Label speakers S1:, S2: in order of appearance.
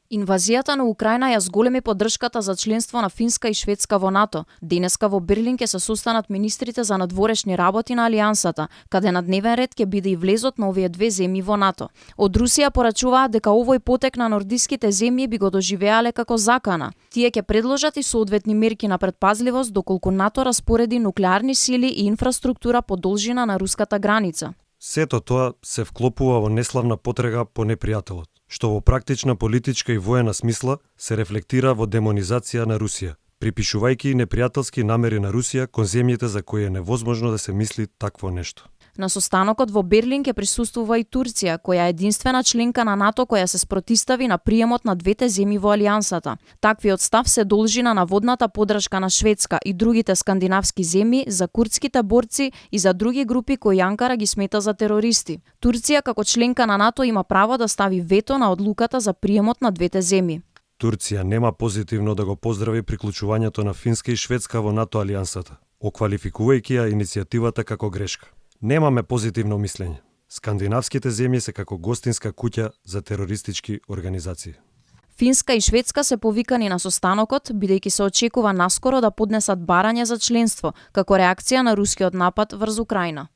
S1: Инвазијата на Украина ја зголеми поддршката за членство на Финска и Шведска во НАТО. Денеска во Берлин ќе се состанат министрите за надворешни работи на Алијансата, каде на дневен ред ќе биде и влезот на овие две земји во НАТО. Од Русија порачуваат дека овој потек на нордиските земји би го доживеале како закана. Тие ќе предложат и соодветни мерки на претпазливост доколку НАТО распореди нуклеарни сили и инфраструктура по должина на руската граница.
S2: Сето тоа се вклопува во неславна потрега по непријателот, што во практична политичка и воена смисла се рефлектира во демонизација на Русија, припишувајќи непријателски намери на Русија кон земјите за кои е невозможно да се мисли такво нешто.
S1: На состанокот во Берлин ќе присуствува и Турција, која е единствена членка на НАТО која се спротистави на приемот на двете земји во Алијансата. Таквиот став се должи на наводната поддршка на Шведска и другите скандинавски земји за курдските борци и за други групи кои Анкара ги смета за терористи. Турција како членка на НАТО има право да стави вето на одлуката за приемот на двете земји.
S2: Турција нема позитивно да го поздрави приклучувањето на Финска и Шведска во НАТО алијансата, оквалификувајќи ја иницијативата како грешка. Немаме позитивно мислење. Скандинавските земји се како гостинска куќа за терористички организации.
S1: Финска и Шведска се повикани на состанокот, бидејќи се очекува наскоро да поднесат барање за членство, како реакција на рускиот напад врз Украина.